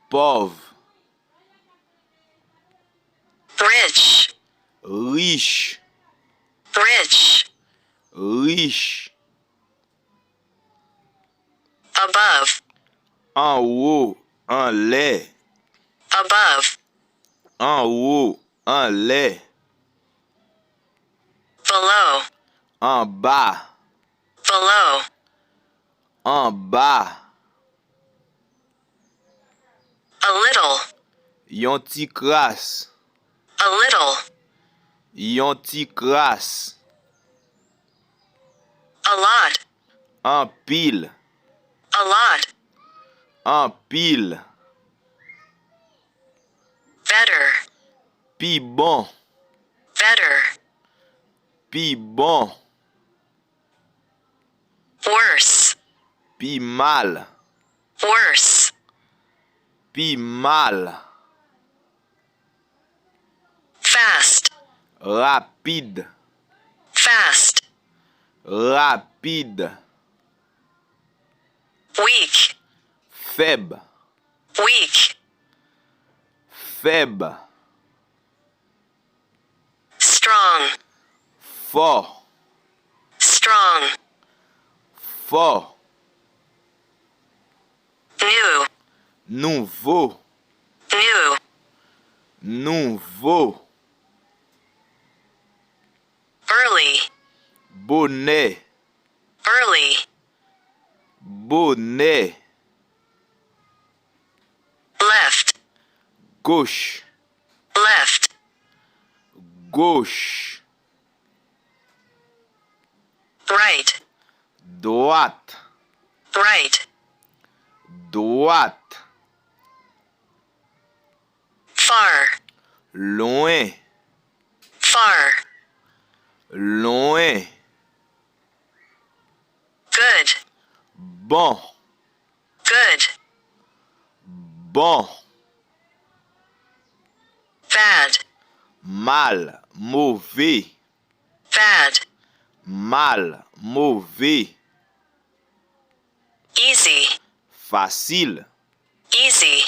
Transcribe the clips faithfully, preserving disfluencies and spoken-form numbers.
Pòv. Rich. Rich. Rich. Rich. Above. Anwo, anlè. Above. Anwo, anlè. Below. Anba. Below. Anba. A little. Yon ti kras. A little. Yon ti kras. A lot. Anpil. A lot. Anpil. Better. Pi bon. Better. Pi bon. Worse. Pi mal. Worse. Pi mal. Fast. Rapid. Fast. Rapid. Weak. Fèb. Weak. Fèb. Strong. Fò. Strong. Fò. New. Nouvo. New. Nouvo. Early. Bonè. Early. Bonè. Left. Goch. Left. Goch. Right. Dwat. Right. Dwat. Far. Lwen. Far. Lwen. Good. Bon. Good. Bon. Bad. Mal. Move. Bad. Mal. Move. Easy. Fasil. Easy.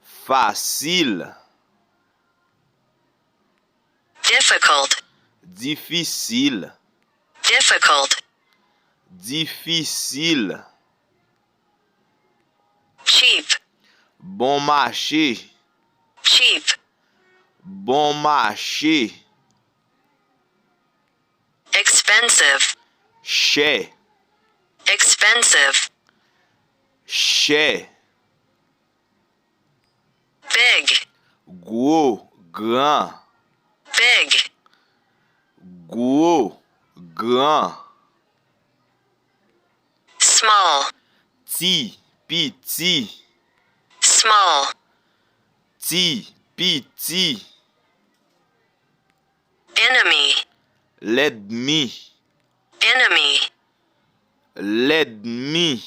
Fasil. Difficult. Difisil. Difficult. Difisil. Cheap. Bon mache. Cheap. Bon mache. Expensive. Chè. Expensive. Chè. Big. Gwo. Gran. Big. Gwo. Gran. Small. Ti. Piti. Small. Ti. Piti. Enemy. Lènmi. Enemy. Lènmi.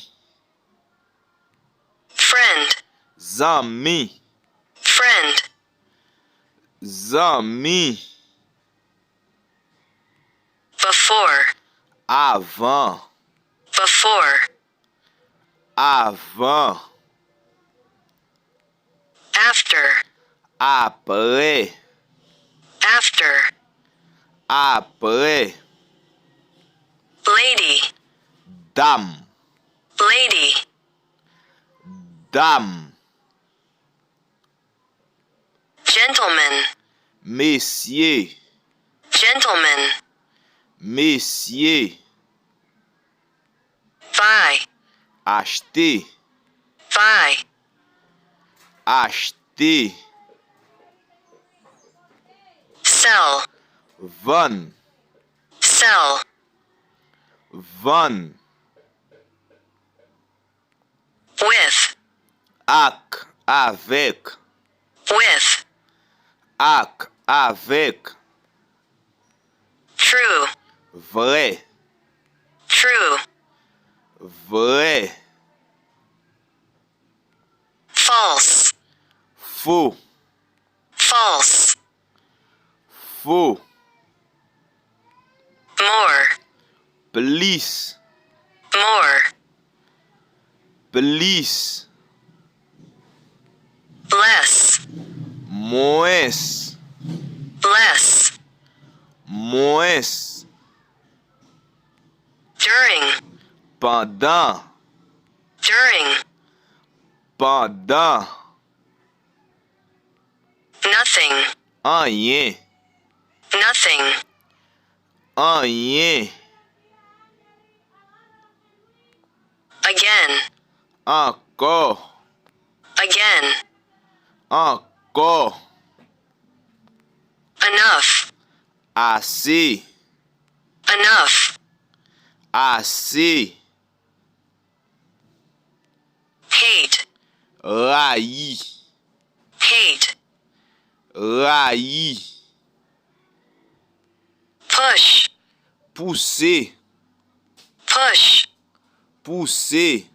Friend. Zanmi. Friend. Zanmi. Before. Avan. Before. Avan. After. Apre. After. Apre. Lady. Dam. Lady. Dam. Gentleman. Mesye. Gentleman. Mesye. Buy. Achte. Buy. Achte. Sell. Vann. Sell. Vann. With. Ak, avèk. With. Ak, avèk. True. Vrè. True. Vrè. False. Fo. False. Fo. More. Plis. More. Plis. Less. Mwens. Less. Mwens. During. Pandan. During. Pandan. Nothing. Anyen. Nothing. Anyen. Again. Ankò. Again. Ankò. Enough. Ase. Enough. Ase. Hate. Rayi. Hate. Rayi. Push. Pouse. Push. Pouse.